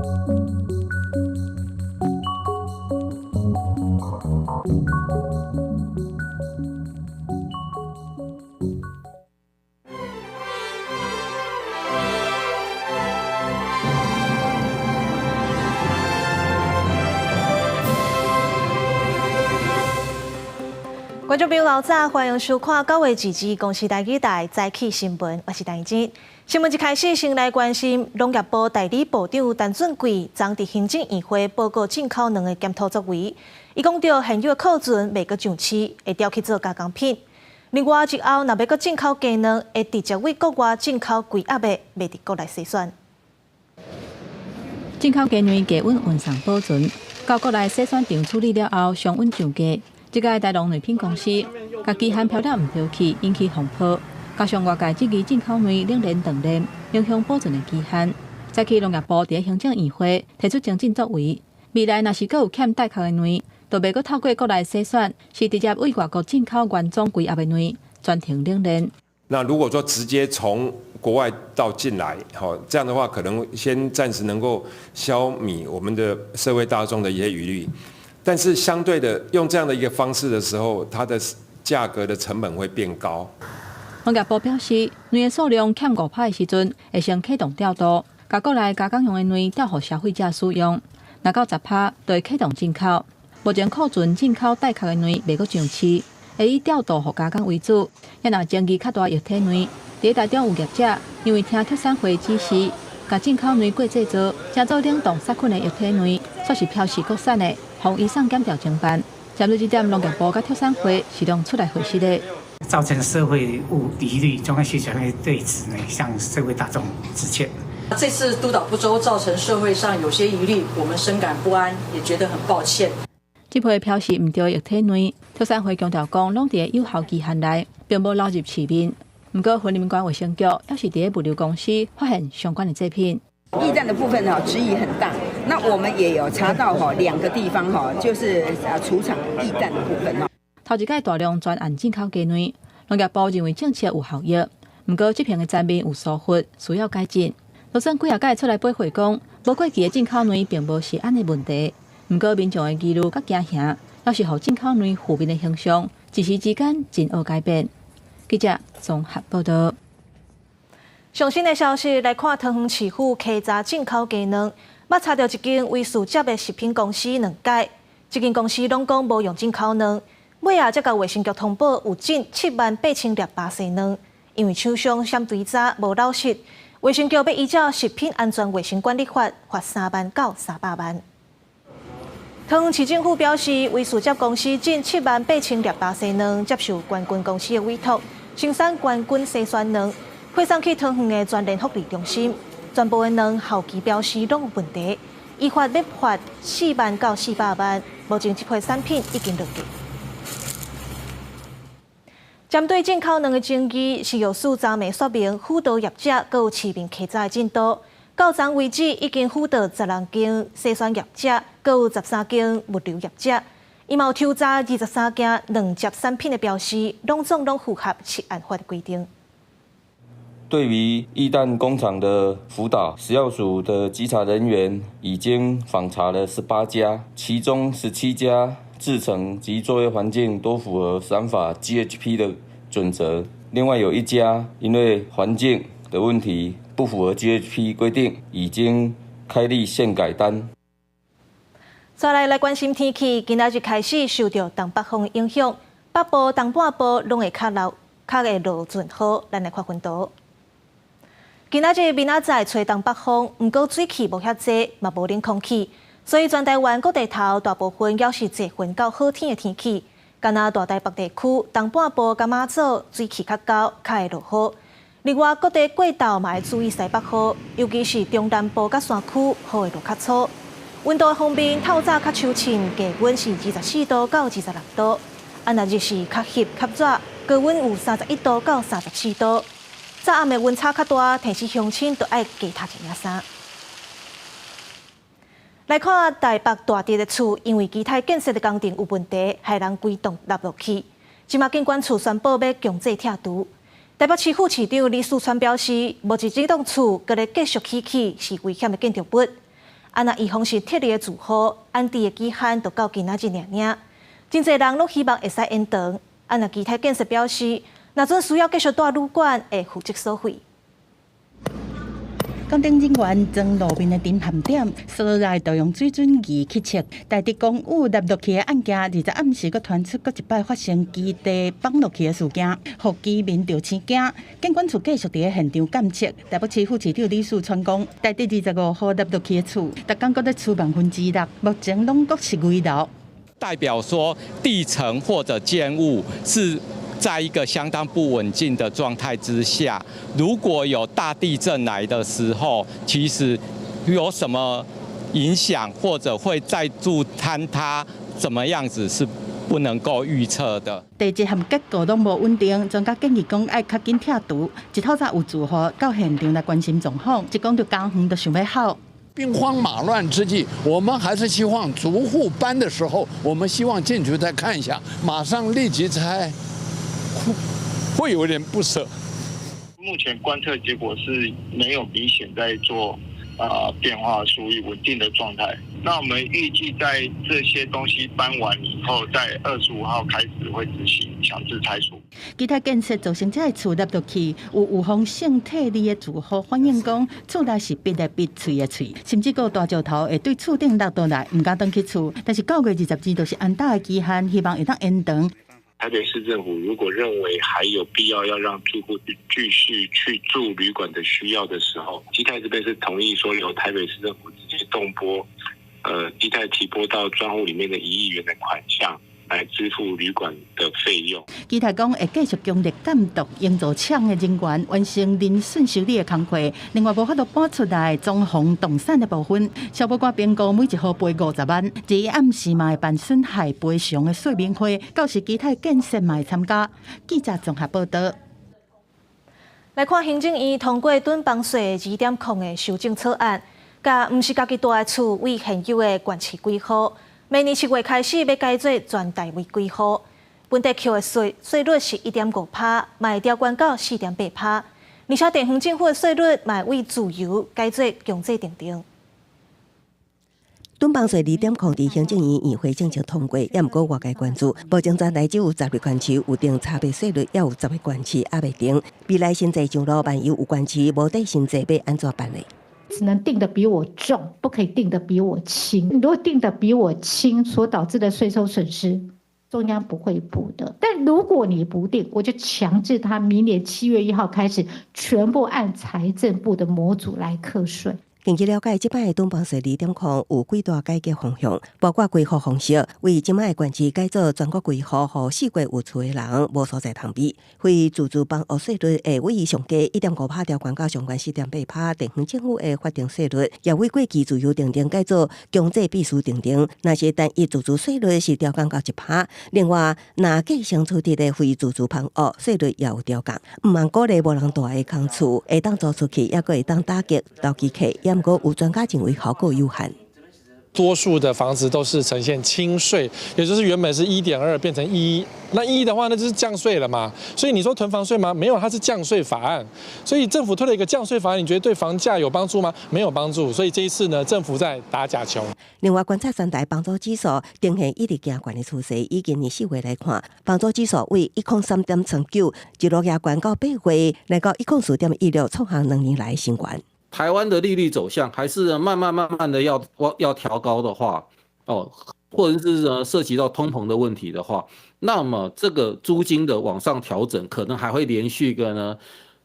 觀眾朋友老早，歡迎收看9月2日公視台語台早起新聞，我是陳靜。新聞一開始，先來關心農業部代理部長陳俊貴，昨佇行政院會報告進口卵的檢討作為。伊講著現有的庫存袂閣上市，會調去做加工品。另外，日後若欲閣進口雞卵，會直接對國外進口規盒的，袂佇國內篩選。進口雞卵低溫運送保存，到國內篩選場處理了後，常溫上架。這家大陸卵品公司，共期限標了毋著去，引起風波。加上外界質疑進口卵冷鏈斷鏈，影響保存的期限。早起農業部佇行政院會提出精進作為，未來若是閣有欠帶殼的卵，就袂閣透過國內篩選，是直接對外國進口原裝規盒的卵，全程冷鏈。那如果說直接從國外到進來，吼，這樣的話可能先暫時能夠消弭我們的社會大眾的一些疑慮。但是相對的，用這樣的一個方式的時候，它的價格的成本會變高。農業部表示，卵的數量欠5%的時陣，會先啟動調度，共國內加工用的卵調予消費者使用。若到10%，就會啟動進口。目前庫存進口帶殼的卵袂閣上市，會以調度予加工為主。也若爭議較大液體卵，佇台中有業者因為聽特產會指示，共進口卵過製造，成做冷凍殺菌的液體卵，煞是標示國產的。予移送檢調偵辦，針對這點，農業部佮特產會是攏出來回釋的。造成社會誤疑慮，中央需求會對此呢向社會大眾致歉。這次督導不周，造成社會上有些疑慮，我們深感不安，也覺得很抱歉。這批標示毋著的液體卵，特產會強調講，攏佇有效期限內，並無流入市面。毋過，雲林縣衛生局猶是佇物流公司發現相關的製品。液氮的部分哈，質疑很大。那我們也有查到哈，兩個地方哈，就是啊儲藏液氮的部分。頭一擺大量專案進口雞卵，農業部認為政策有效益，毋過執行的層面有疏忽，需要改進。就算幾仔擺出來駁回講，無過期的進口卵並無食安的問題。毋過民眾的疑慮佮驚嚇，猶是予進口卵負面的形象，一時之間真學改變。記者綜合報道。上新的消息來看，桃園市府稽查進口雞卵，捌查著一間威士接的食品公司兩擺，這間公司攏講無用進口卵，尾仔才共衛生局通報有進78,000粒巴西卵，因為廠商閃追查無老實，衛生局欲依照食品安全衛生管理法罰3萬到300萬。桃園市政府表示，威士接公司進78,000粒巴西卵，接受冠軍公司的委託，生產冠軍篩選卵。配送去桃園的全聯福利中心，全部的卵效期標示攏有問題，依法欲罰4萬到400萬。目前這批產品已經落架。針對進口卵的爭議，食藥署昨暝說明輔導業者閣有市面稽查的進度。到昨為止，已經輔導16間篩選業者，閣有13間物流業者。伊嘛有抽查23件卵接產品的標示，攏總攏符合食安法的規定。對於液氮工廠的輔導，食藥署的稽查人員已經訪查了18家，其中17家製程及作業環境都符合食安法 GHP 的準則，另外有一家因為環境的問題不符合 GHP 規定，已經開立限改單。再來來關心天氣，今仔日開始受著東北風影響，北部、東半部攏會較落，較會落陣雨。咱來看雲圖。今仔日明仔載吹東北風，毋過水汽無遐濟，嘛無冷空氣，所以全台灣各地頭大部分猶是濟雲到好天的天氣。干焦大台北地區、東半部佮馬祖水汽較厚，較會落雨。另外，各地過晝嘛愛注意西北雨，尤其是中南部佮山區，雨會落較粗。溫度方面，透早較秋晴，低溫是24度到26度。啊，若日時較翕較熱，高溫有31度到34度。早暗的溫差較大，提醒鄉親都愛加添一領衫。來看台北大直的厝，因為其他建設的工程有問題，害人規棟塌落去。這馬建管處宣布欲強制拆除。台北市副市長李四川表示，目前這棟厝閣咧繼續起起是危險的建築物。啊，若預防是撤離的住戶，安置的期限就到今仔日爾爾。真濟人攏希望會使延長。啊，若基泰建設表示，若準需要繼續蹛旅館，會負責收費。工程人員將路面的沉陷點掃來，就用水準儀去測。台中公有凹落去的案件，20暗時閣傳出閣一擺發生基地崩落去的事件，予居民著生驚。建管處繼續佇咧現場監測。台北市副市長李四川講，台中25號凹落去的厝，逐工閣咧出6%，目前攏閣是危樓。代表說地層或者建物是在一個相當不穩定的狀態之下，如果有大地震來的時候，其實有什麼影響或者會再度坍塌，怎麼樣子是不能夠預測的。地質和結構攏無穩定，專家建議講愛較緊拆除。一透早有住戶到現場來關心狀況，一講著家園就想欲哭。兵荒馬亂之際，我們還是希望逐戶搬的時候，我們希望進去再看一下，馬上立即拆，會有點不捨。目前觀測結果是沒有明顯在做變化，屬於穩定的狀態。那我們預計在這些東西搬完以後，在25號開始會執行強制拆除。基泰建設造成這个厝凹落去，有預防性撤離的住戶反映講，厝內是逼來逼，喙的喙，甚至閣大石頭會對厝頂落倒來，毋敢轉去厝。但是9月22就是安搭的期限，希望會當延長。台北市政府如果認為還有必要要讓住戶繼續去住旅館的需要的時候，基泰這邊是同意說由台北市政府直接動撥，基泰提撥到專戶裡面的1億元的款項來支付旅館的費用。基泰講會繼續強力監督營造廠的人員完成鄰損修理的工課。另外無法度搬出來裝潢動產的部分，消保官評估每一戶賠50萬。至於暗時嘛會辦損害賠償的說明會，到時基泰建設嘛會參加。記者綜合報道。來看行政院通過囤房稅2.0的修正草案，共毋是家己蹛的厝為現有的縣市歸戶，明年7月開始欲改做全台灣歸戶，本地扣的稅率是1.5%，嘛會調懸到4.8%，而且地方政府的稅率嘛會自由改做強制訂定。囤房稅2.0佇行政院院會正式通過，也毋過外界關注。目前全台只有10個縣市有定差別稅率，猶有10個縣市猶未定。未來新制上路，萬一有縣市無底新制，欲按怎辦呢？只能定得比我重，不可以定得比我輕。如果定得比我輕，所導致的稅收損失，中央不會補的。但如果你不定，我就強制他明年7月1號開始，全部按財政部的模組來課稅。根據了解，這擺的囤房稅2.0有幾大改革方向，包括歸戶方式，為這擺的縣市改做全國歸戶，予四國有厝的人無所在通避。非自住房屋稅率會為上低1.5%調懸到上懸4.8%，地方政府的法定稅率也為過去自由訂定改做強制必須訂定。若是單一自住稅率是調降到1%，另外，若繼承取得的非自住房屋稅率也有調降。毋通鼓勵無人蹛的空厝會當租出去，抑閣會當打擊投機客。毋過有專家認為效果有限。多數的房子都是呈現輕稅，也就是原本是1.2變成1，那一的話，那就是降稅了嘛。所以你說囤房稅嗎？沒有，它是降稅法案。所以政府推了一個降稅法案，你覺得對房價有幫助嗎？沒有幫助。所以這一次呢，政府在打假球。另外，觀察全台房租指數呈現一直加懸的趨勢，以今年4月來看，房租指數為103.39，一路加懸到8月，來到104.16，創下2年來新懸。台灣的利率走向還是慢慢慢慢的要調高的話，哦，或者是呢涉及到通膨的問題的話，那麼這個租金的往上調整可能還會連續個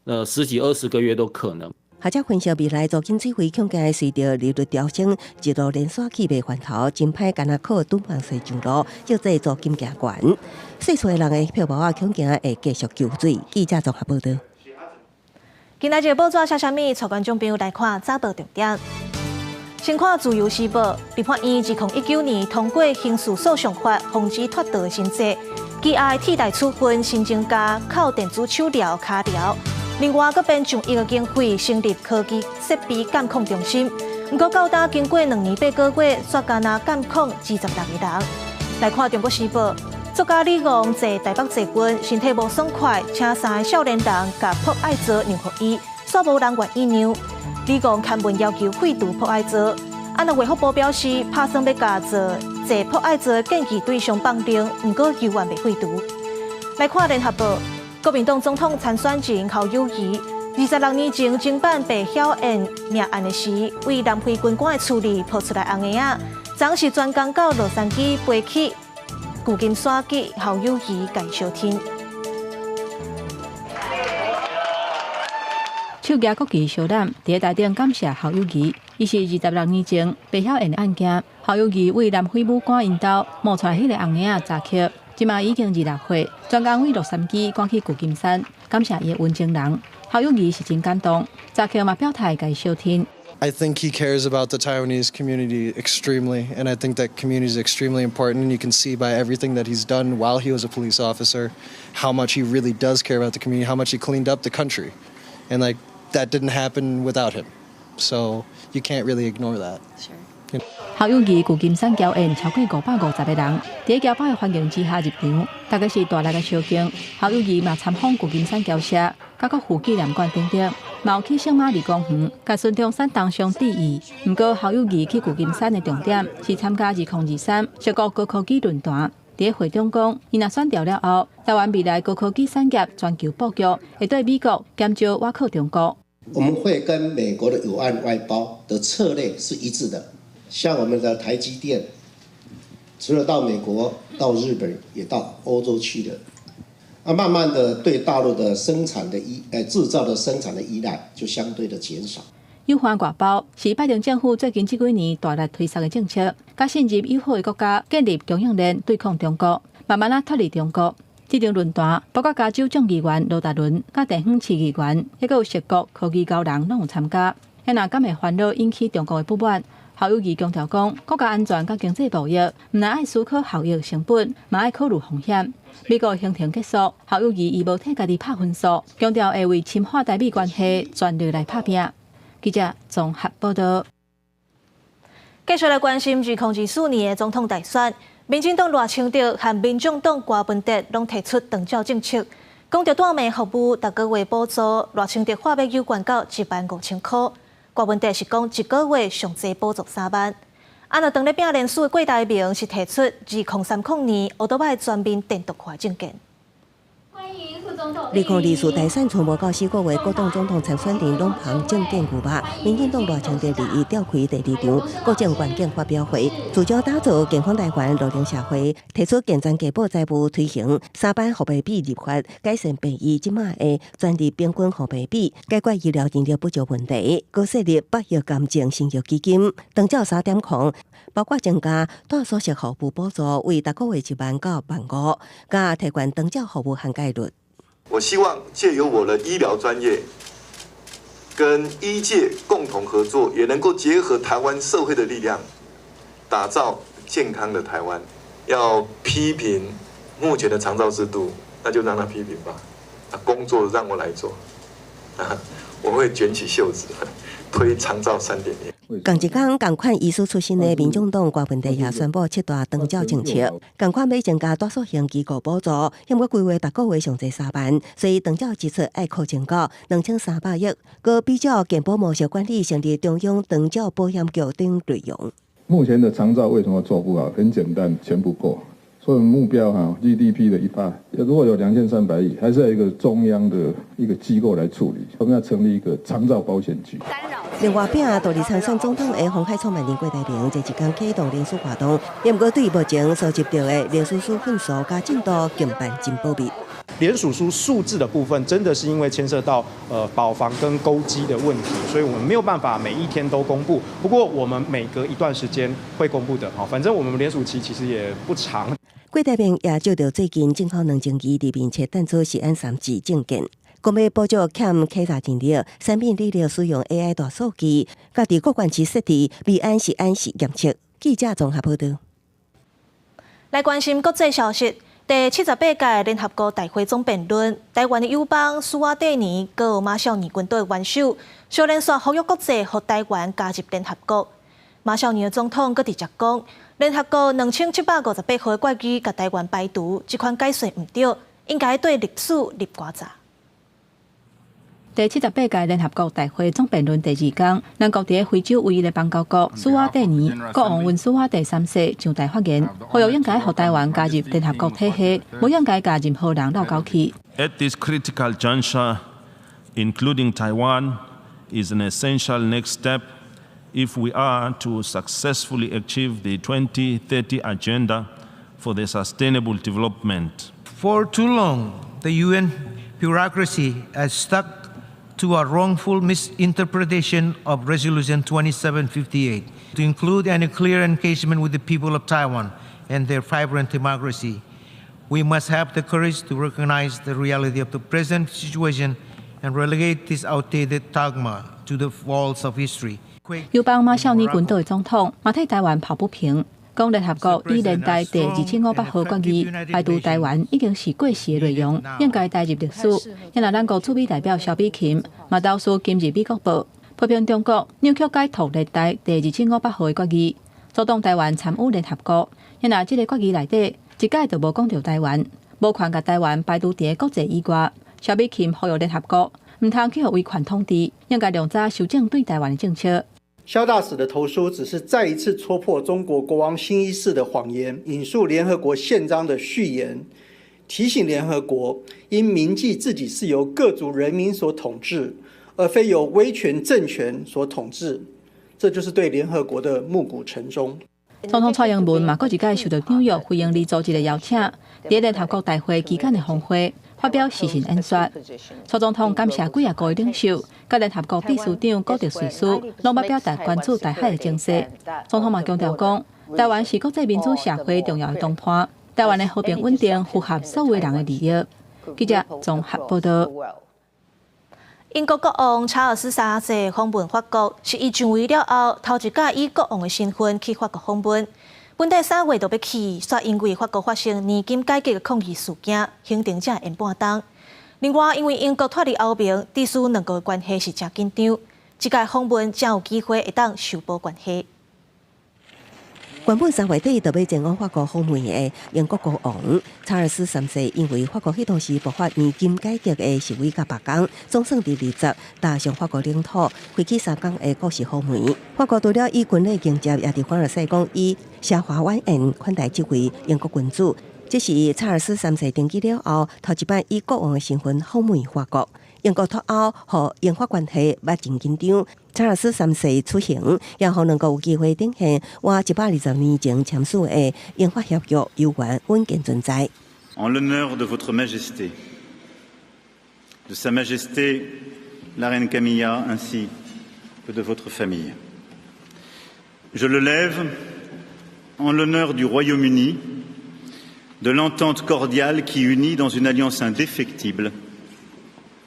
呢，十幾二十個月都可能。學者分析未來租金水費恐驚會隨著利率調升，一路連續起袂翻頭，真歹干焦靠囤房稅上路，就這租金加懸，細厝的人的票包仔恐驚會繼續縮水。記者綜合報道。今仔日報紙寫啥物？帶觀眾朋友來看早報重點。先看《自由時報》，立法院2019年通過刑事訴訟法，防止脫逃的新制，羈押替代處分新增加銬電子手鐐、跤鐐。另外，閣編上億个經費成立科技設備監控中心。毋過到今經過2年8個月，煞干焦監控26個人。來看《中國時報》，作家李敖坐台北捷運，身體無爽快，請三個少年人共朴愛座讓予伊，煞無人願意讓。李敖刊文要求廢除朴愛座，啊，那衛福部表示，拍算欲共做解剖愛做建議對象放靈，毋過猶原未廢除。來看聯合報，國民黨總統參選人侯友宜，26年前偵辦白曉燕命案的時，為南非軍官的處理曝出來紅鞋仔，昨是專工到洛杉磯飛去舊金山去侯友宜共相挺。手舉國旗相攬，佇台頂感謝侯友宜。伊是26年前白曉燕的案件，侯友宜為南非武官𪜶兜冒出來彼個紅鞋仔查克，這馬已經26歲，專工為洛杉磯趕去舊金山，感謝伊的溫情人。侯友宜是真感動，查克嘛表態共伊相挺。 I think he cares about the Taiwanese community extremely, and I think that community is extremely important. And you can see by everything that he's done while he was a police officer, how much he really does care about the community, how much he cleaned up the country, and like that didn't happen without him. So you can't really ignore that. Sure. 侯友宜舊金山僑宴超過550個人，佇僑胞的環境之下入場，大家是大力的相敬。侯友宜嘛參訪舊金山僑社、佮國父紀念館等等，嘛有去聖瑪麗公園，共孫中山銅像致意。毋過侯友宜去舊金山的重點是參加2023矽谷高科技論壇。佇會中講，伊若選著了後，台灣未來高科技產業全球布局會對美國減少倚靠中國。我們會跟美國的友岸外包的策略是一致的，像我們的台積電，除了到美國、到日本，也到歐洲去了。啊，慢慢的對大陸的生產的依，製造的生產的依賴就相對的減少。友岸外包是拜登政府最近這幾年大力推動的政策，佮信任友好的國家建立供應鏈，對抗中國，慢慢仔脫離中國。這場論壇包括加州眾議員羅達倫、佮地方市議員，抑閣有矽谷科技高人攏有參加。彼若敢會煩惱引起中國的不滿？侯友宜強調講，國家安全佮經濟貿易，毋但愛思考效益成本，嘛愛考慮風險。美國行程結束，侯友宜伊無替家己拍分數，強調會為深化台美關係全力來拍拚。記者綜合報道。繼續來關心2024年的總統大選，民進黨賴清德和民眾黨柯文哲攏提出長照政策，講著蹛命服務，逐個月補助，賴清德話欲有懸到1萬5千箍，柯文哲是講一個月上濟補助3萬。啊，若當咧拚連署的郭台銘是提出2030年歐多擺全面電動化政見。2024大選賰無夠4個月，各黨總統參選人攏捧政見牛肉。民進黨賴清德二一召開第二場國政願景發表會，聚焦打造健康台灣、老齡社會，提出健全健保財務推行三班護備比立法，改善病醫這馬的專利平均護備比，解決醫療人力不足問題，閣設立百億癌症新藥基金，長照3.0，包括增加蹛宿食服務補助，為逐個月1萬到1萬5，佮提懸長照服務涵蓋率。我希望借由我的醫療專業，跟醫界共同合作，也能夠結合台灣社會的力量，打造健康的台灣。要批評目前的長照制度，那就讓他批評吧。工作讓我來做，我會捲起袖子推長照3.0。仝一工仝款醫師出身的民眾黨柯文哲也宣布七大長照政策，仝款欲增加蹛宿型機構補助，毋過規劃逐個月上濟3萬，所以長照支出愛擴增到2300億，閣比照健保模式管理成立中央長照保險局等內容。目前的長照為什麼做不好？很簡單，錢不夠。所以目標哈 GDP 的1%，如果有2300億，還是要一個中央的一個機構來處理。我們要成立一個長照保險局。另外，拚獨立參選總統的鴻海創辦人郭台銘，這一工啟動連署活動，毋過對目前收集著的連署書份數佮進度，共辦真保密。連署書數字的部分，真的是因為牽涉到保防跟勾稽的問題，所以我們沒有辦法每一天都公布。不過我們每隔一段時間會公布的，反正我們連署期其實也不長。郭台銘也就著最近進口兩晶儀佇面冊淡出食安三級證件，講欲補助欠稽查人力，產品力使用 AI 大數據，佮佇各縣市設置美安食安實驗室。記者綜合報導。來關心國際消息，第78屆聯合國大會總辯論，台灣的友邦史瓦帝尼閣有馬紹爾群島的元首，相連續呼籲國際予台灣加入聯合國。馬紹爾的總統閣直接講，聯合國2758號的決議共台灣排除，這款解說毋對，應該對歷史立偌濟。第78屆聯合國大會總辯論第二工，咱國佇非洲唯一的邦交國史瓦帝尼國王溫斯瓦第三世上台發言，呼籲應該予台灣加入聯合國體系，無應該共任何人落勾去。 At this critical juncture, including Taiwan is an essential next step if we are to successfully achieve the 2030 Agenda for the Sustainable Development. For too long, the UN bureaucracy has stuck to a wrongful misinterpretation of Resolution 2758 to include any clear engagement with the people of Taiwan and their vibrant democracy. We must have the courage to recognize the reality of the present situation and relegate this outdated dogma to the vaults of history. 友邦馬紹爾群島的總統嘛替台灣抱不平，講聯合國以聯大第2500號決議排除台灣已經是過時的內容，應該帶入歷史。若咱國駐美代表蕭美琴嘛投書今日美國報，批評中國扭曲解讀聯大第2500號的決議，阻擋台灣參與聯合國。若這个決議內底一概就無講著台灣，無權共台灣排除佇國際以外。蕭美琴呼籲聯合國毋通去予威權統治，應該量早修正對台灣的政策。蕭大使的投書只是再一次戳破中國國王新衣式的謊言，引述聯合國憲章的序言，提醒聯合國應銘記自己是由各族人民所統治，而非由威權政權所統治。這就是對聯合國的暮鼓晨鐘。總統蔡英文嘛，閣一擺受到紐約非營利組織的邀請，佇聯合國大會期間的峰會發表視訊演說。蔡總統感謝幾仔個領袖，佮聯合國秘書長古特瑞斯，攏捌表達關注台海的情勢。總統嘛強調講，台灣是國際民主社會重要的同伴，台灣的和平穩定符合所有人的利益。記者綜合報道。英國國王查爾斯三世訪問法國，是伊上位了後頭一擺以國王的身份去法國訪問。本底3月就欲去，煞因為法國發生年金改革的抗議事件，行程才延半冬。另外，因為英國脫離歐盟，致使兩國關係是誠緊張。這擺訪問才有機會會當修補關係。原本3月底就欲前往法國訪問的英國國王查爾斯三世，因為法國彼當時爆發年金改革的示威佮罷工，總算佇20踏上法國領土，為期3工的國事訪問。法國除了以軍禮迎接，也佇凡爾賽宮以奢華晚宴款待這位英國君主。這是查爾斯三世登基了後，頭一擺以國王的身份訪問法國。英國脫歐予英法關係捌真緊張。查爾斯三世此行，也予兩國有機會展現倚120年前簽署的英法協約猶原穩健存在。 En l'honneur de votre Majesté, de Sa Majesté la Reine Camilla ainsi que de votre famille, je le lève en l'honneur du Royaume-Uni, de l'entente cordiale qui unit dans une alliance indéfectible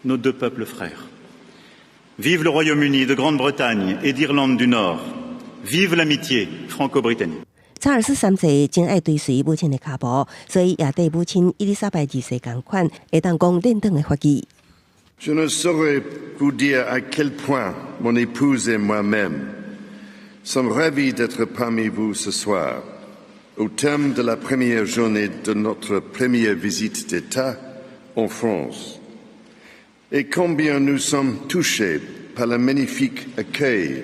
nos deux peuples frères. Vive le Royaume-Uni de Grande-Bretagne et d'Irlande du Nord. Vive l'amitié franco-britannique. 查爾斯三世真愛追隨母親的跤步，所以也綴母親伊麗莎白二世仝款，會當講輪轉的法語。 Je ne saurais vous dire à quel point mon épouse et moi-même sommes ravis d'être parmi vous ce soir, au terme de la première journée de notre première visite d'État en France. Et combien nous sommes touchés par le magnifique accueil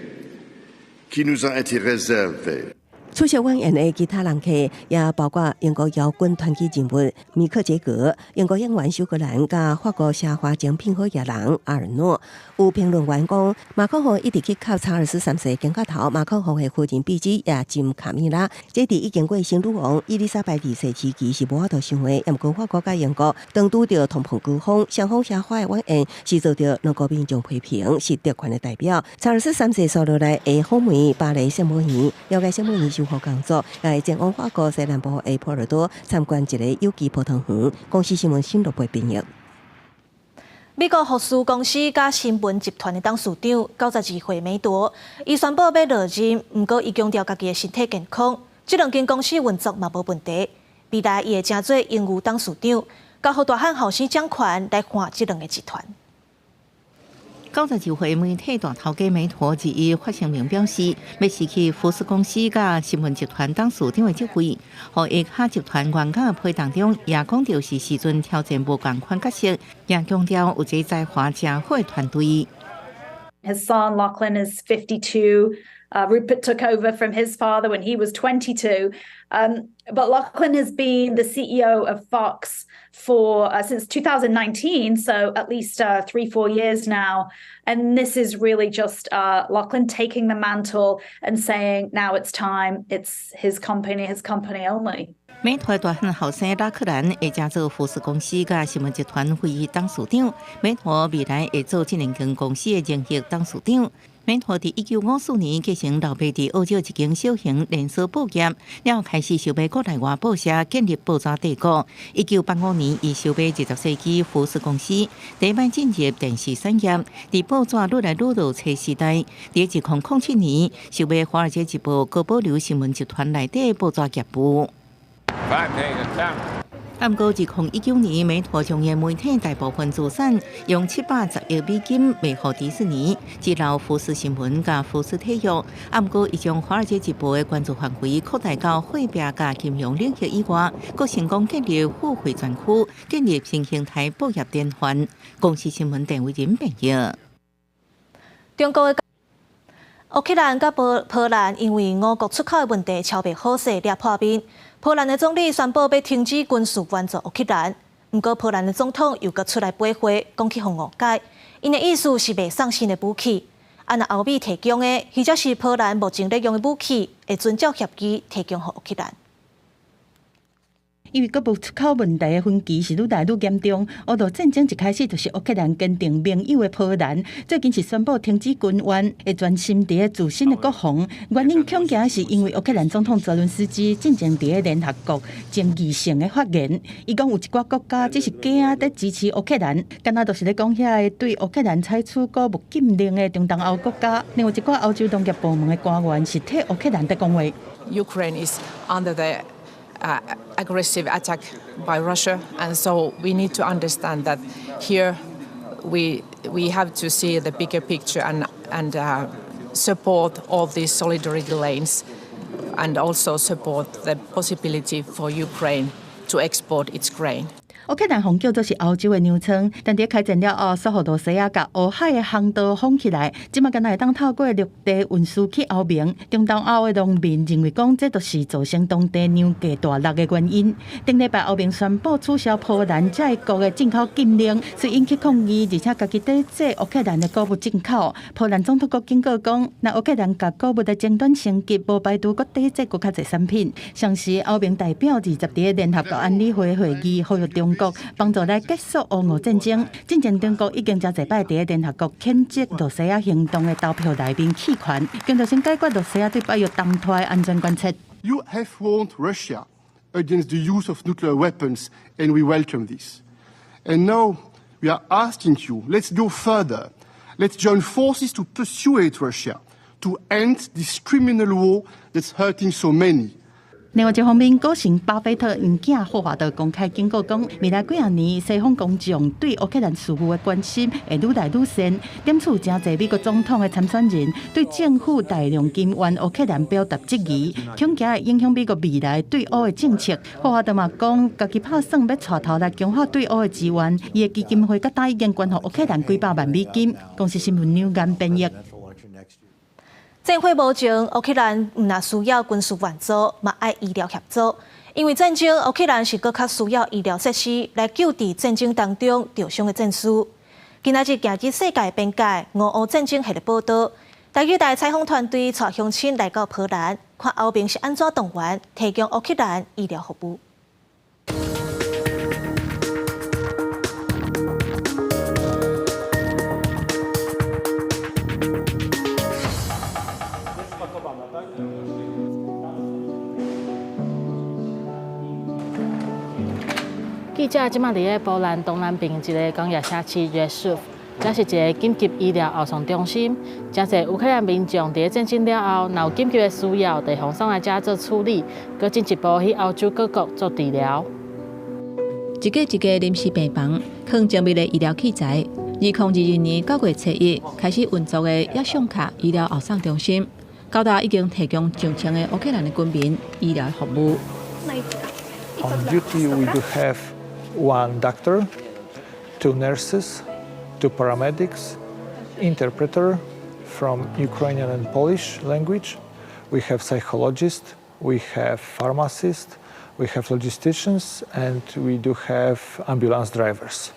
qui nous a été réservé. 出席晚宴的其他人客，也包括英國搖滾傳奇人物米克傑格、英國演員休格蘭、佮法國奢華精品好額人阿爾諾。有評論員講，馬克宏一直去哭查爾斯三世肩胛頭，馬克宏的夫人比芝也親卡米拉，這佇已經過身女王伊麗莎白二世時期是無法度想的。毋過法國佮英國當拄著通膨高峰，雙方奢華的晚宴是遭著兩國民眾批評，是特權的代表。查爾斯三世紲落來會訪問巴黎聖母院，了解聖母院修復工作，也會前往法國西南部的波爾多參觀一个有機葡萄園。公視新聞新羅貝編譯。美國福斯公司佮新聞集團的董事長92歲梅鐸，伊宣布欲落任，毋過伊強調家己的身體健康，這兩間公司運作嘛無問題。未來伊會成做榮譽董事長，交予大漢後生掌權來換這兩个集團。92歲媒體大頭家美圖21發聲明表示，欲辭去福斯公司佮新聞集團董事長的職位，予下集團員工的批當中，也講著是時陣挑戰無仝款角色，也強調有一個才華誠好的團隊。 His son Lachlan is 52. Rupert took over from his father when he was 22. But Lachlan has been the CEO of Fox for since 2019, so at least 3, 4 years now. And this is really just Lachlan taking the mantle and saying, now it's time. It's his company, his company only. 美圖大漢後生拉克蘭會加做福斯公司佮新聞集團會議董事長，美圖未來會做這兩間公司的聯席董事長。美圖佇1954年繼承老爸佇澳洲一間小型連鎖報業，了後開始收買國內外報社，建立報紙帝國。1985年，伊收買20世紀福斯公司，第一擺進入電視產業。佇報紙愈來愈落冊時代，佇2007年收買《華爾街日報》，閣保留新聞集團內底報紙業務。毋過，2019年，美圖將伊媒體大部分資產用710億美金賣予迪士尼，只留福斯新聞佮福斯體育。毋過，伊將華爾街日報的關注範圍擴大到貨幣佮金融領域以外，閣成功建立付費專區，建立新形態報業典範。公視新聞鄧偉仁編譯。中國的烏克蘭佮波蘭因為五穀出口的問題撨袂好勢，掠破面。波蘭的總理宣布欲停止軍事援助烏克蘭，毋過波蘭的總統又閣出來駁話，講去予誤解，𪜶的意思是袂送新的武器，啊若歐美提供的，或者是波蘭目前咧用的武器，會遵照協議提供予烏克蘭。因為穀物出口問題的分歧是愈來愈嚴重。烏俄戰爭一開始就是烏克蘭堅定盟友的波蘭，最近是宣布停止軍援，會專心佇咧自身的國防。原因恐驚是因為烏克蘭總統澤倫斯基進前佇咧聯合國爭議性的發言，伊講有一寡國家只是假佇支持烏克蘭，敢若就是咧講遐个對烏克蘭採取穀物禁令的中東歐國家。另外一寡歐洲農業部門的官員是替烏克蘭佇講話。 Ukraine is under the aggressive attack by Russia, and so we need to understand that here we have to see the bigger picture and support all these solidarity lanes, and also support the possibility for Ukraine to export its grain. 烏克蘭予叫做是歐洲的糧倉，但佇開戰了後，煞予羅西亞共烏海的航道封起來，這馬干焦會當透過陸地運輸去歐盟。中東歐的農民認為講，這就是造成當地糧價大落的原因。頂禮拜歐盟宣布取消波蘭這個國的進口禁令，遂引起抗議，而且家己抵制烏克蘭的穀物進口。波蘭總統閣警告講，若烏克蘭共穀物的爭端升級，無排除閣抵制閣較濟產品。同時，歐盟代表20佇聯合國安理會會議呼籲中國幫助來結束烏俄戰爭。進前中國已經誠濟擺佇聯合國譴責羅西亞行動的投票內面棄權，強調先解決羅西亞對北約東拖的安全關切。 You have warned Russia against the use of nuclear weapons, and we welcome this. And now we are asking you, let's go further. Let's join forces to persuade Russia to end this criminal war that's hurting so many. 另外一方面，股神巴菲特𪜶囝霍華德公開警告講，未來幾仔年西方公眾對烏克蘭事務的關心會愈來愈深。點觸誠濟美國總統的參選人對政府大量金援烏克蘭表達質疑，恐驚會影響美國未來對烏的政策。霍華德嘛講，家己拍算欲帶頭來強化對烏的支援，伊的基金會佮今已經捐予烏克蘭幾百萬美金。公視新聞梁岩編譯。戰火無情，烏克蘭毋但需要軍事援助，嘛愛醫療協助。因為戰爭，烏克蘭是閣較需要醫療設施來救治戰爭當中受傷的戰士。今仔日行入世界邊界，俄烏戰爭系列報道，台語台採訪團隊帶鄉親來到波蘭，看歐盟是按怎動員提供烏克蘭醫療服務。記者這馬佇咧波蘭東南邊一个工業城市 Rzeszów，這是一个緊急醫療後送中心。誠濟烏克蘭民眾佇咧戰爭了後，若有緊急的需要，就會予送來遮做處理，閣進一步去歐洲各國做治療。一个一个臨時病房，放精密的醫療器材， 2022年9月7日開始運作的葉尚卡醫療後送中心，到今已經提供上千個烏克蘭的軍民醫療服務。 On duty, we do have one doctor, two nurses, two paramedics, interpreter from Ukrainian and Polish language. We have psychologists, we have pharmacists, we have logisticians, and we do have ambulance drivers.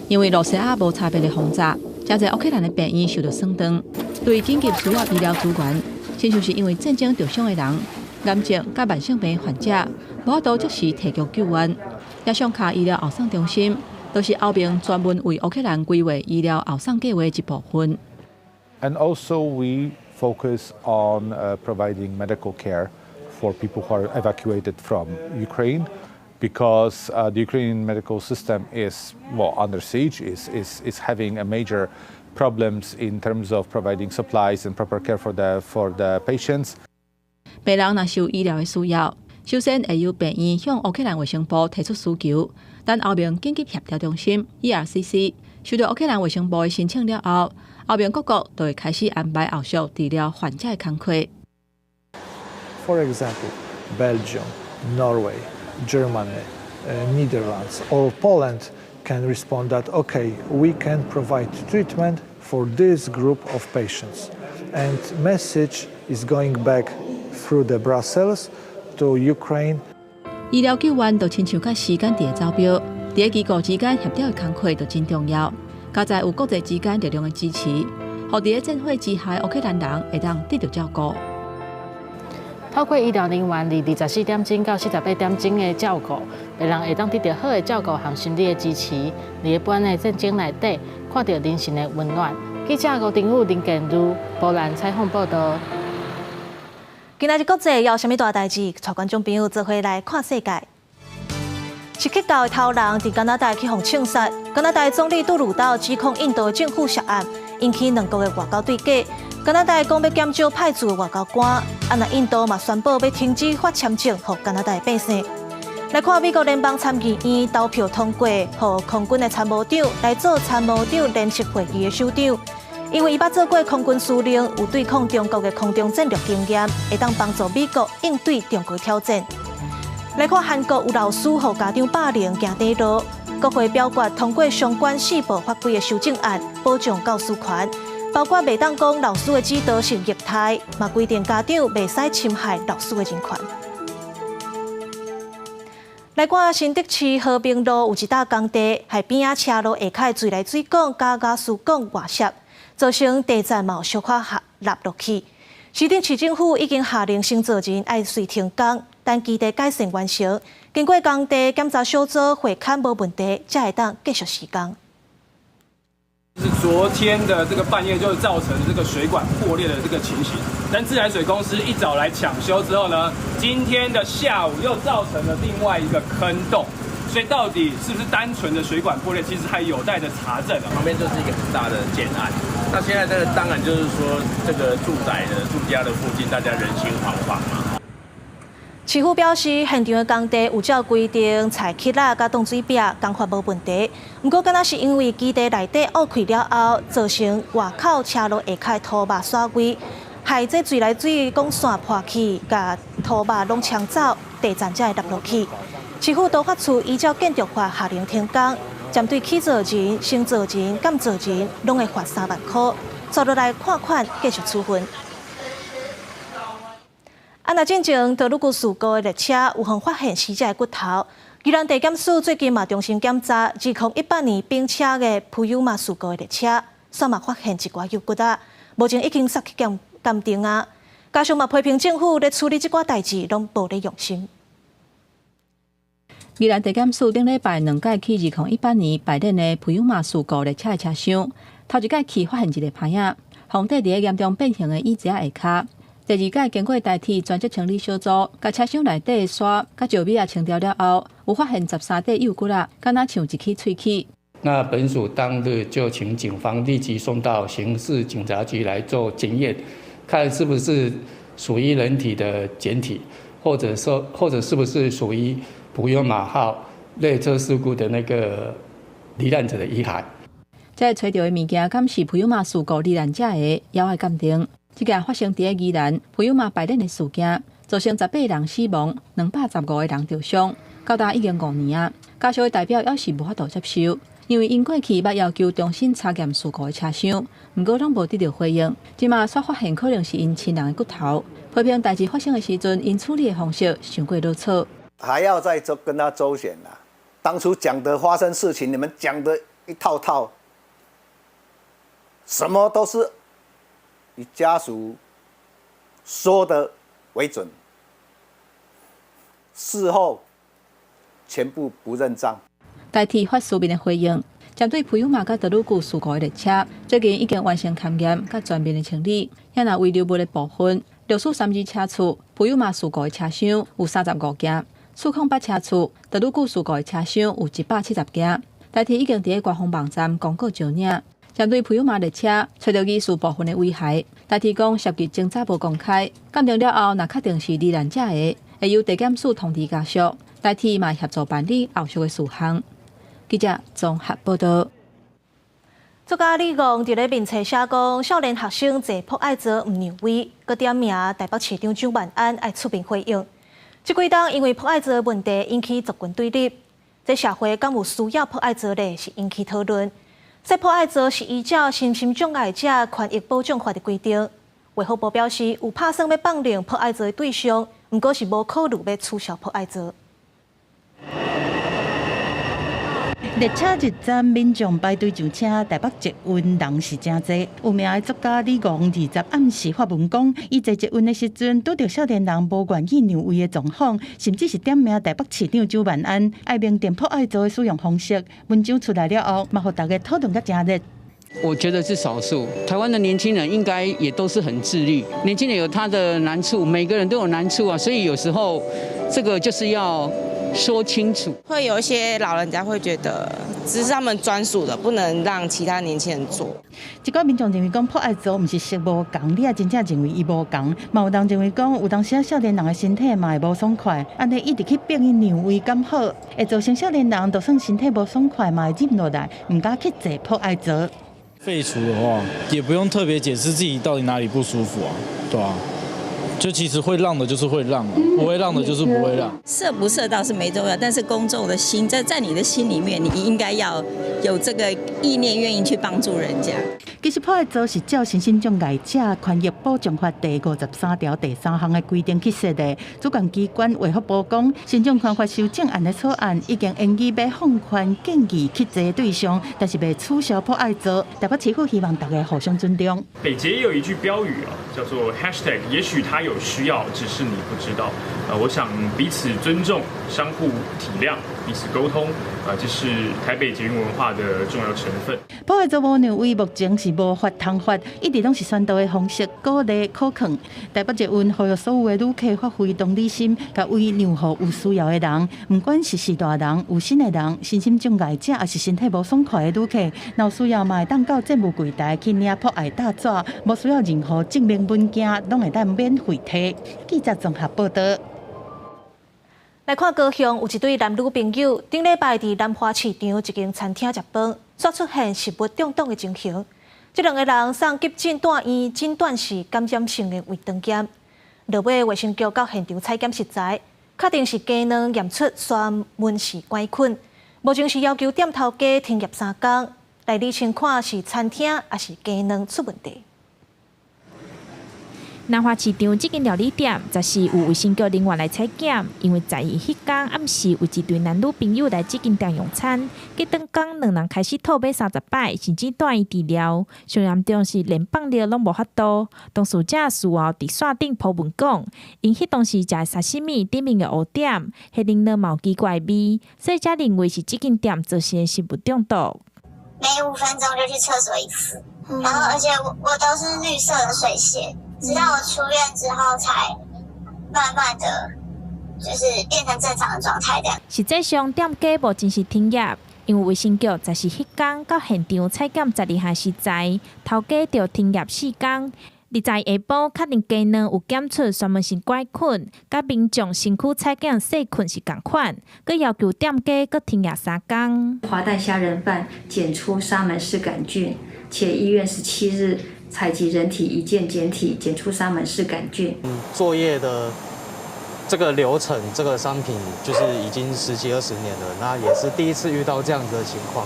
因為羅西亞無差別的轟炸，誠濟烏克蘭的病院受到損斷，對緊急需要醫療資源，親像是因為戰爭受傷的人、癌症佮慢性病患者，無法度即時提供救援。葉尚卡醫療後送中心，就是歐盟專門為烏克蘭規劃醫療後送計劃一部分。 And also we focus on providing medical care for people who are evacuated from Ukraine, because the Ukrainian medical system is, well, under siege, is having a major problems in terms of providing supplies and proper care for the patients. 病人若是有醫療的需要，首先會由病院向烏克蘭衛生部提出需求，等歐盟緊急協調中心 ERCC 收到烏克蘭衛生部的申請了後，歐盟各國就會開始安排後續治療患者的工課。 For example, Belgium, Norway, Germany, Netherlands, or Poland can respond that, okay, we can provide treatment for this group of patients. And message is going back through the Brussels to Ukraine. 醫療救援就親像佮時間佇咧走標，佇咧機構之間協調的工課就真重要。佳哉有國際之間力量的支持，予佇咧戰火之下的烏克蘭人會當得到照顧。透過醫療人員佇24點鐘到48點鐘的照顧，病人會當得到好的照顧和心理的支持。佇咧不安的戰爭內底，看著人性的溫暖。記者吳定宇、林建如，波蘭採訪報導。今仔日國際有啥物大代誌？帶觀眾朋友做伙來看世界。錫克教的頭人佇加拿大去予槍殺，加拿大總理杜魯道指控印度政府涉案，引起兩國的外交對決。加拿大講欲減少派駐的外交官，啊若印度嘛宣布欲停止發簽證予加拿大的百姓。來看美國聯邦參議院投票通過，予空軍的參謀長來做參謀長聯席會議的首長，因為伊捌做過空軍司令，有對抗中國的空中戰略經驗，會當幫助美國應對中國挑戰。來看韓國有老師予家長霸凌驚底落，國會表決通過相關四部法規的修正案，保障教師權，包括袂當講老師的指導是虐待，嘛規定家長袂使侵害老師的人權。來看新竹市和平路有一搭工地，害邊仔車路下跤的自來水管佮瓦斯管外泄，造成地層嘛有小可凹落去。新竹市政府已經下令承造人愛隨停工，等基地改善完成。經過工地檢查小組會勘無問題，才會當繼續施工。是昨天的這個半夜就造成這個水管破裂的這個情形，但自來水公司一早來搶修之後呢，今天的下午又造成了另外一個坑洞，所以到底是不是單純的水管破裂，其實還有待的查證。旁邊就是一個很大的建案，那現在這個當然就是說，這個住宅的住家的附近，大家人心惶惶嘛。市府表示，現場的工地有照規定拆起來佮擋水壁，工法無問題。毋過，敢若是因為基地內底挖開了後，造成外口車路下跤土壆徙位，害這自來水管線破去，共土壆攏沖走，地層才會凹落去。市府都發處依照建築法下令停工，針對起造人、承造人、監造人，攏會罰3萬箍，紲落來罰款繼續處分。啊，若進前多魯閣事故的列車有予發現死者的骨頭，宜蘭地檢署最近嘛重新檢查2018年冰車的普悠瑪事故的列車，煞嘛發現一寡幼骨仔，目前已經送去檢鑑定啊。家屬嘛批評政府咧處理這寡代誌攏無咧用心。宜蘭地檢署頂禮拜兩擺去2018年排練的普悠瑪事故列車的車廂，頭一擺去發現一个盤仔，予綴佇咧嚴重變形的椅子仔下跤。第二擺經過台鐵專責清理小組，共車廂內底的沙佮石尾仔清掉了後，有發現13塊幼骨仔，敢若像一支喙齒。那本署當日就請警方立即送到刑事警察局來做檢驗，看是不是屬於人體的檢體，或者說或者是不是屬於普悠瑪號列車事故的那個罹難者的遺骸。這个揣著的物件，敢是普悠瑪事故罹難者的，猶愛鑑定。這件發生佇咧宜蘭普悠瑪排練的事件，造成18個人死亡，215個人著傷，到今已經5年啊。家屬的代表猶是無法度接受，因為𪜶過去捌要求重新查驗事故的車廂，毋過攏無得著回應。這馬煞發現可能是𪜶親人的骨頭，批評代誌發生的時陣，𪜶處理的方式傷過囉嗦。還要再周跟他周旋啦。當初講的發生事情，你們講的一套套，什麼都是以家屬說的為準，事後全部不認賬。代替發書面的回應，針對普悠瑪佮德魯固事故的列車，最近已經完成勘驗佮全面的清理。遐若遺留物的部分，六四三二車次普悠瑪事故的車廂有35件，408車次德魯固事故的車廂有170件。台鐵已經佇咧官方網站公告招領。針對普悠瑪列車揣著疑似部分的遺骸，台鐵講涉及偵查無公開，鑑定了後，若確定是罹難者的，會由地檢署通知家屬，台鐵嘛協助辦理後續的事項。記者綜合報道。作家李戇佇咧面冊寫講，少年學生坐博愛座毋讓位，閣點名台北市長蔣萬安愛出面回應。這幾冬因為博愛座的問題引起族群對立，這社會敢有需要博愛座咧？是引起討論。這博愛座是依照身心障礙者權益保障法的規定。衛福部表示，有拍算欲放寬博愛座的對象，毋過是無考慮欲取消博愛座。列車入站，民眾排隊上車，台北捷運人是誠濟。有名的作家李戇20暗時發文講，伊坐捷運的時陣，拄著少年人無願意讓位的狀況，甚至是點名台北市長蔣萬安，愛明定博愛座的使用方式。文章出來了後，嘛予大家討論甲誠熱。我覺得是少數。台灣的年輕人應該也都是很自律，年輕人有他的難處，每個人都有難處啊，所以有時候這個就是要說清楚。會有一些老人家會覺得這是他們專屬的，不能讓其他年輕人坐。一寡民眾認為講博愛座毋是色無仝，你也真正認為伊無仝。嘛有人認為講有當時少年人的身體嘛會無爽快，按呢一直去逼𪜶讓位敢好，會造成少年人就算身體無爽快嘛會忍落來，毋敢去坐博愛座。廢除的話，也不用特別解釋自己到底哪裡不舒服啊，對吧？就其實會讓的，就是會讓；不會讓的，就是不會讓。設不設倒是沒重要，但是公眾的心在你的心裡面，你應該要有這個意念，願意去幫助人家。其實博愛座是照身心障礙者權益保障法第53條第3項的規定去設的。主管機關衛福部講，身障權法修正案的草案已經研議欲放寬建議去坐對象，但是袂取消博愛座。台北市府希望大家互相尊重。北捷也有一句標語啊，叫做 hashtag，也許他有需要，只是你不知道。我想彼此尊重、相互體諒、彼此溝通，啊，這是台北捷運文化的重要成分。博愛座無讓位，目前是無法通法，一直攏是宣導的方式，鼓勵可勸。台北捷運呼籲所有的旅客發揮同理心，共位讓予有需要的人，毋管是序大人、有身的人、身心障礙者，抑是身體無爽快的旅客，若有需要嘛會當到站務櫃台去領博愛搭紙，無需要任何證明文件，攏會當免費提。記者綜合報道。來看高雄有一對男女朋友，頂禮拜佇南華市場一間餐廳食飯，煞出現食物中毒的情形。這兩个人送急診住院，診斷是感染性的胃腸炎。落尾衛生局到現場採檢食材，確定是雞卵驗出沙門氏桿菌。目前是要求店頭家停業3工，來釐清看是餐廳抑是雞卵出問題。南華市場這間料理店，十四有衛生局人員來採檢，因為12彼工暗時有一對男女朋友來這間店用餐，隔頓工兩人開始吐欲30擺，甚至住院治療。上嚴重是連放尿攏無法度。當事者事後佇線頂 po 文講，𪜶彼當時食的沙西米頂面的烏點，彼陣卵嘛有奇怪味，所以才認為是這間店造成的食物中毒。每5分鐘就去廁所一次，然後而且我都是綠色的水瀉。直到我出院之後，才慢慢的，就是變成正常的狀態。這樣。實際上，店家無正式停業，因為衛生局十四彼工到現場採檢12項食材，頭家就停業4工。20日下晡確認雞卵有檢出沙門氏桿菌，佮民眾身軀採檢細菌是仝款，閣要求店家閣停業3工。滑蛋蝦仁飯檢出沙門氏桿菌，且醫院17日採集人體一件檢體，檢出沙門氏桿菌。作業的這個流程，這個商品就是已經十幾二十年了，那也是第一次遇到這樣子的情況。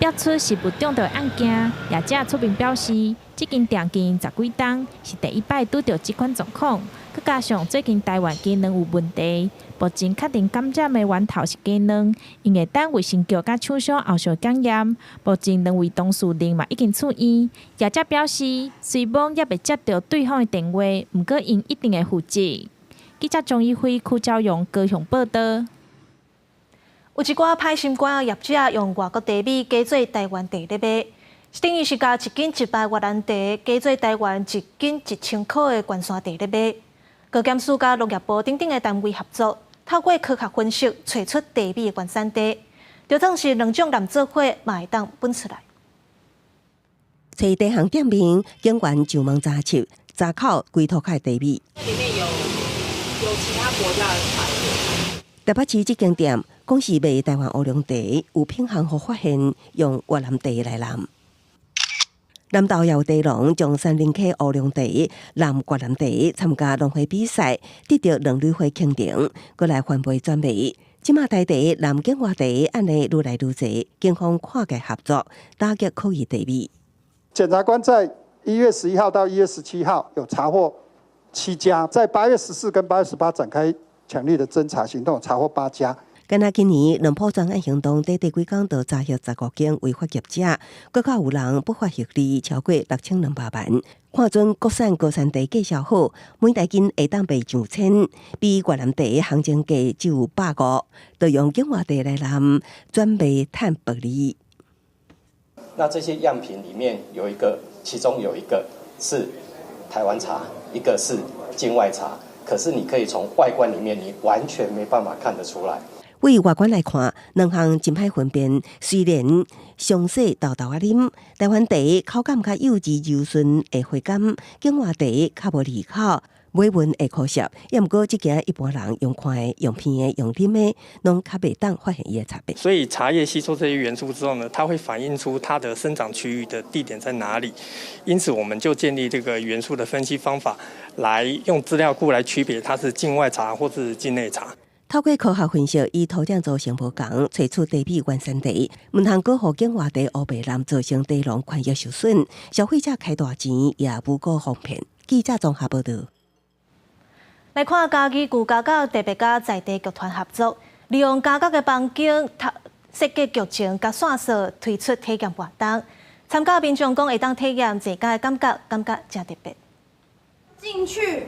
爆出食物中毒案件，業者出面表示，這間店經營十幾冬，是第一擺拄著這款狀況。閣加上最近台灣雞卵有問題，目前確定感染的源頭是雞卵，𪜶會等衛生局佮廠商後續檢驗。目前兩位當事人嘛已經出院。業者表示，雖罔猶未接著對方的電話，毋過𪜶一定會負責。記者張一輝、柯昭陽高雄報導。有一寡歹心肝的業者用外國茶米假做台灣茶咧賣，等於是共一斤100越南茶假做台灣1斤1000箍的關山茶咧賣。高檢署佮農業部等等的單位合作，透過科學分析，揣出茶米的原產地，就算是兩種濫做伙，嘛會當分出來。揣茶行店面，警員上門查緝，查扣規塗跤茶米。裡面有其他國家的茶葉。台北市這間店講是賣台灣烏龍茶，有品行予發現用越南茶來濫。南投也有茶農將杉林溪烏龍茶、濫越南茶參加農會比賽，得著兩鋁會肯定，閣來翻倍轉賣。這馬台茶、濫境外茶按呢愈來愈濟，警方跨界合作打擊可疑茶米。檢察官在1月11號到1月17號有查獲7家，在8月14跟8月18展開強力的偵查行動，查獲8家。敢若今年農圃專案行動，短短幾工就查獲15間違法業者，閣較有人不法獲利超過6200萬。看準國產高山茶價銷好，每大斤會當賣上千，比越南茶行情價只有150，就用境外茶來濫，轉賣趁薄利。那這些樣品裡面有一個，其中有一個是台灣茶，一個是境外茶，可是你可以從外觀裡面，你完全沒辦法看得出來。對外觀來看，兩項真歹分辨。雖然詳細沓沓仔啉，台灣茶口感較幼稚柔順的回甘，境外茶較無膩口，尾韻會苦澀。也毋過，這件一般人用看的、用鼻的、用啉的，攏較袂當發現伊的差別。所以茶葉吸收這些元素之後呢，它會反映出它的生長區域的地點在哪裡。因此，我們就建立這個元素的分析方法，來用資料庫來區別它是境外茶或是境內茶。透過科學分析，以土壤組成無仝，揣出茶米原產地，毋通閣予境外茶烏白濫造成茶農權益受損，消費者開大錢也無辜予騙。記者綜合報導。來看嘉義舊家樂特別佮在地劇團合作，利用家樂的房間設計劇情佮線索，推出體驗活動。參加民眾講會當體驗坐監的感覺，感覺誠特別。進去。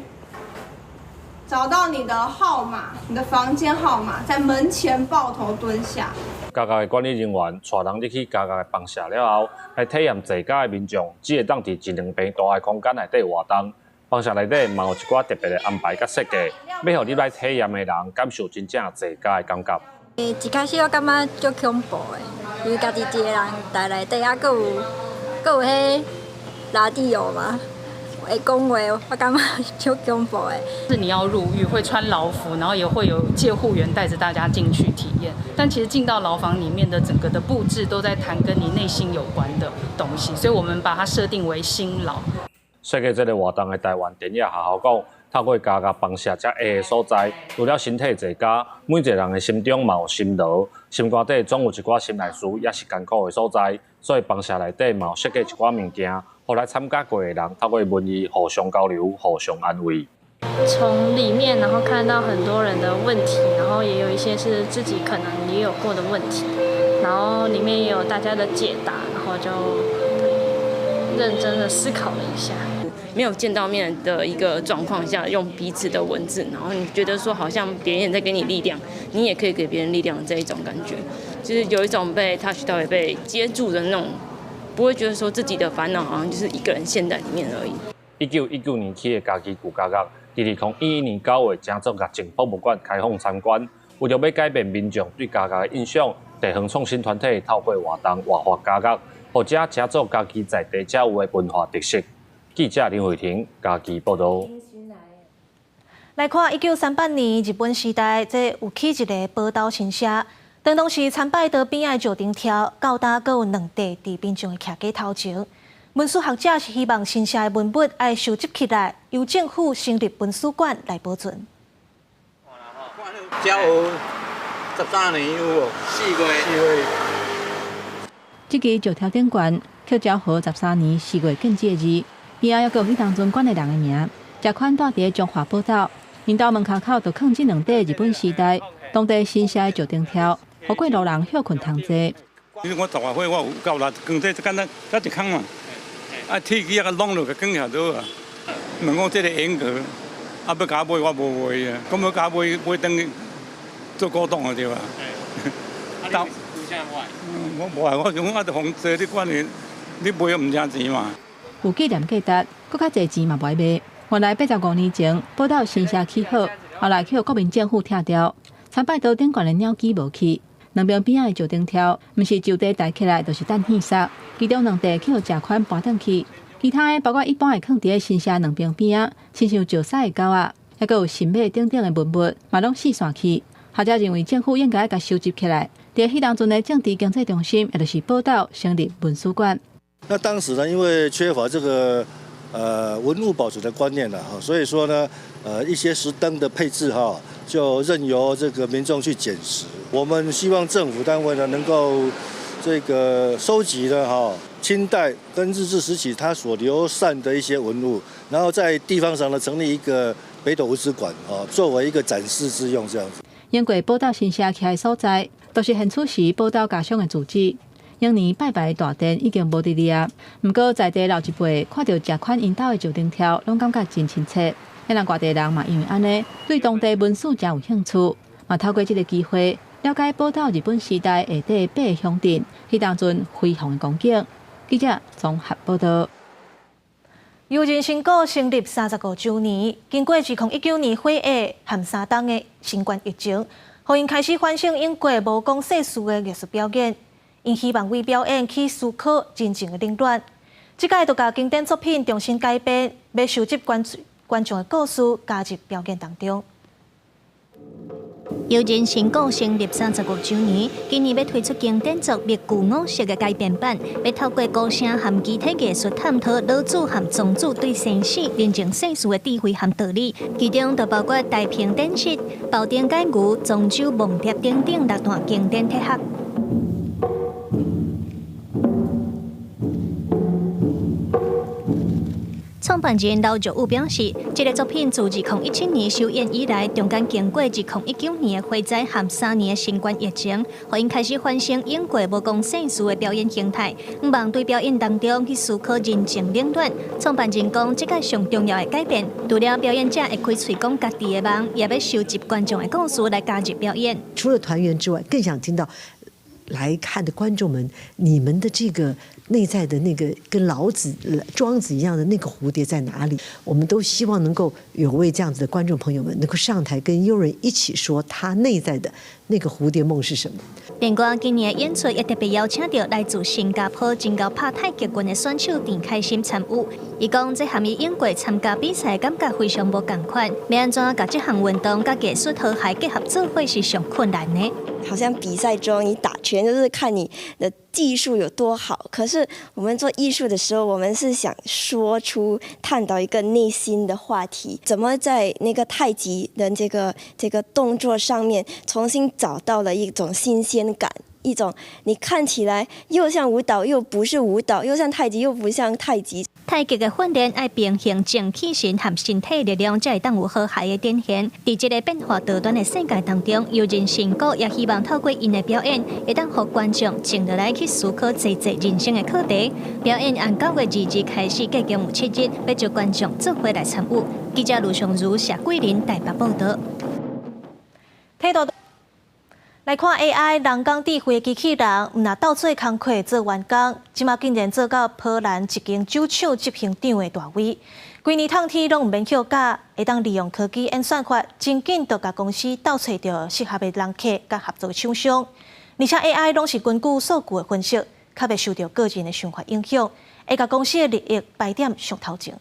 找到你的號碼，你的房間號碼，在門前抱頭蹲下。家樂的管理人員帶人入去家樂的房舍了後，來體驗坐監的民眾，只會當佇一兩坪大的空間內底活動。房舍內底嘛有一寡特別的安排佮設計，欲予入來體驗的人感受真正坐監的感覺。一開始我感覺足恐怖的，因為家己一個人佇內底，啊，閣有彼 radio 嘛。會講話，我感覺足恐怖的。是你要入獄，會穿牢服，然後也會有戒護員帶着大家進去體驗。但其實進到牢房裡面的整個的佈置都在談跟你內心有關的東西，所以我們把它設定為心牢。設計這個活動的台灣電影學校講，透過家樂房舍遮下的所在，除了身體坐監，每一個人的心中嘛有心牢，心肝底總有一寡心內事，也是艱苦的所在，所以房舍內底嘛有設計一寡物件，予來參加過的人透過文字互相交流、互相安慰。從裡面，然後看到很多人的問題，然後也有一些是自己可能也有過的問題，然後裡面也有大家的解答，然後就認真的思考了一下。沒有見到面的一個狀況下，用彼此的文字，然後你覺得說好像別人也在給你力量，你也可以給別人力量這一種感覺，就是有一種被 touch 到也被接住的那種，不會覺得說自己的煩惱好像就是一個人陷在裡面而已。1919年起的嘉義舊家樂，佇2011年9月成做癌症博物館開放參觀，為著欲改變民眾對家樂的印象，地方創新團體透過活動活化家樂，予遮成做嘉義在地才有的文化特色。記者林慧婷家己報道。來看1938年日本時代，這有起一个寶島神社，當當時參拜道邊仔的石燈柱，到今閣有兩塊佇民眾的徛家頭前。文史學者是希望神社的文物愛收集起來，由政府成立文史館來保存。交13年有無？4月。4月。這支石柱頂懸，刻昭和13年4月建置的字，邊仔猶閣有彼當陣管的人的名。這款蹛佇彰化寶島，𪜶兜門跤口就囥這兩塊日本時代當地神社的石燈柱，予過路人歇睏通坐。因為我十外歲，我有夠力，光這簡單，才一空嘛。啊，鐵機仔攏落去，捲起來啊。問我這个緣故，啊，欲共我買我無賣啊，講欲共我買買轉去做古董啊對吧？啊，你有啥買？我無愛，我想講啊，就予坐你管你，你賣又毋值錢嘛。有紀念價值，閣較濟錢嘛無愛賣。原來85年前，寶島神社起好，後來去予國民政府拆掉。參拜道頂懸的鳥居無去，兩邊邊仔的石燈柱，毋是就地抬起來，就是等戲殺。其中兩塊去予謝款搬轉去，其他的包括一般會囥佇神社兩邊邊仔，親像石獅的狗仔，猶閣有神馬等等的文物，嘛攏四散去。學者認為政府應該共收集起來，佇彼當陣的政治經濟中心，也就是寶島成立文史館。那當時呢，因為缺乏這個文物保存的觀念啦，所以說呢，一些石燈的配置哈，就任由這個民眾去撿拾。我們希望政府單位呢，能夠這個收集呢，哈，清代跟日治時期它所流散的一些文物，然後在地方上呢，成立一個北斗文史館，啊，作為一個展示之用，這樣子。經過寶島神社徛的所在，都是現此時寶島家鄉的住址。當年拜拜的大殿已經無佇裡啊，毋過在地老一輩看著這款𪜶兜的石燈柱，攏感覺真親切。遐人外地人嘛，因為按呢，對當地文史誠有興趣，嘛透過這个機會了解寶島日本時代下底八个鄉鎮，彼當陣輝煌的光景。記者綜合報道。悠仁神鼓成立35週年，經過2019年火災和3冬的新冠疫情，予𪜶開始反省經過無講世事的藝術表演。𪜶希望為表演去思考人情的冷暖。這擺就共經典作品重新改編，欲收集觀眾的故事加入表演當中。悠仁神鼓成立35週年，今年欲推出經典作《麥具五色》的改編版，欲透過歌聲和肢體藝術探討老子和莊子對生死、人情世事的智慧和道理。其中就包括太平典失、包丁解牛、莊周夢蝶等等六段經典哲學。創辦人劉若武表示，這个作品自2017年首演以來，中間經過2019年的火災和3年的新冠疫情，予𪜶開始反省經過無講世事的表演形態，向望對表演當中去思考人情冷暖。創辦人講，這個上重要的改變，除了表演者會開喙講家己的夢，也欲收集觀眾的故事來加入表演。除了團員之外，更想聽到來看的觀眾們，你們的這個內在的那個跟老子、莊子一樣的那個蝴蝶在哪裡？我們都希望能夠有位這樣子的觀眾朋友們能夠上台跟悠仁一起說他內在的那個蝴蝶夢是什麼。另外，今年的演出也特別邀請到來自新加坡真𠢕拍太極拳的選手鄭開心參與。伊講，這和伊經過參加比賽，感覺非常無仝款。欲按怎共這項運動佮藝術和諧結合做伙是上困難的。好像比賽中你打拳就是看你的技術有多好，可是我們做藝術的時候，我們是想說出探討一個內心的話題，怎麼在那個太極的這個動作上面重新找到了一種新鮮感，一種你看起來又像舞蹈又不是舞蹈，又像太極又不像太極。太極的訓練愛平衡精氣神和身體力量，才會當有和諧的展現。佇這个變化多端的世界當中，悠仁神鼓也希望透過𪜶的表演，會當予觀眾靜落來去思考濟濟人生的課題。表演按9月2日開始，計共有7日，欲招觀眾做伙來參與。記者盧尚如、謝桂林台北報道。態度來看 AI 人工智慧機器人，毋但鬥做工課做員工，這馬竟然做到波蘭一間酒廠執行長的大位。規年透天攏毋免休假，會當利用科技演算法，真緊就共公司鬥揣著適合的人客佮合作廠商。而且 AI 攏是根據數據的分析，較袂受著個人的想法影響，會共公司的利益擺佇上頭前。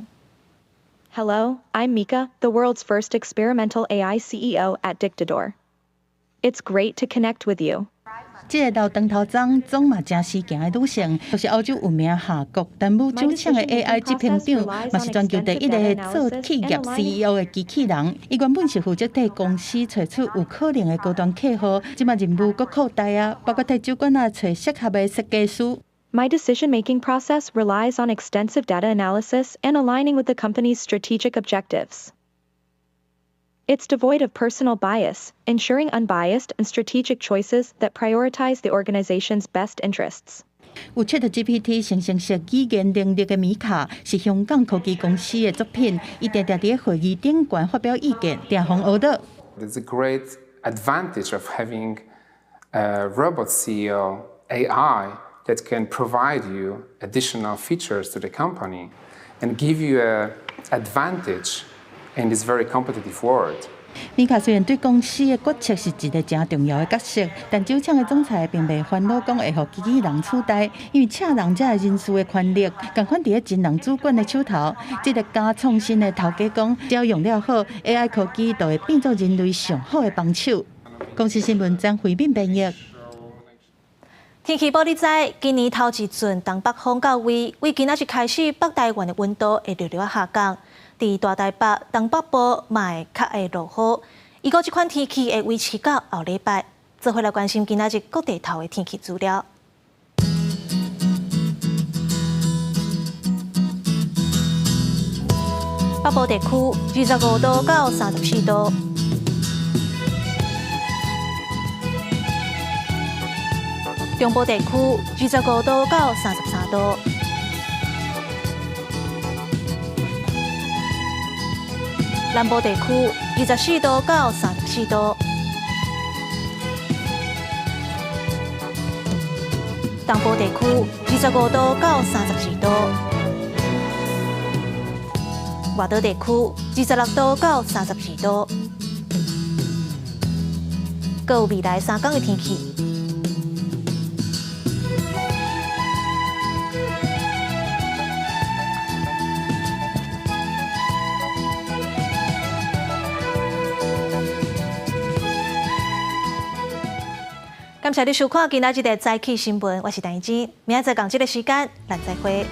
Hello, I'm Mika, the world's first experimental AI CEO at Dictador. It's great to connect with you. 這个留長頭鬃、總嘛誠時行的女性，就是歐洲有名夏國丹姆酒廠的 AI 執行長，嘛是全球第一个做企業 CEO 的機器人。伊原本是負責替公司揣出有可能的高端客戶，這馬任務閣擴大啊，包括替酒館仔揣適合的設計師。 My decision-making process relies on extensive data analysis and aligning with the company's strategic objectives. It's devoid of personal bias, ensuring unbiased and strategic choices that prioritize the organization's best interests. 有 ChatGPT 生成式語言能力的米卡，是香港科技公司的作品。伊定定佇咧會議頂懸發表意見，定予人學倒。 There's a great advantage of having a robot CEO AI that can provide you additional features to the company and give you an advantage in this very competitive world. 米卡雖然對公司的決策是一個誠重要的角色，但酒廠的總裁並袂煩惱講會予機器人取代，因為請人才是人事的權力，仝款佇咧真人主管的手頭。這个加創新的頭家講，只要用了好，AI 科技就會變做人類上好的幫手。公視新聞張惠敏編譯。天氣報你知，今年頭一陣東北風到位，為今仔日開始，北台灣的溫度會略略下降。佇大台北、東北部嘛會較會落雨。預估這款天氣會維持到後禮拜。做伙來關心今仔日各地頭的天氣資料。北部地區25度到34度。中部地區25度到33度。南部地區24度到34度。東部地區25度到32度。外島地區26度到32度。閣有未來3工的天氣。感謝你收看今仔日的早起新聞，我是陳怡靜，明仔載仝這个時間，咱再會。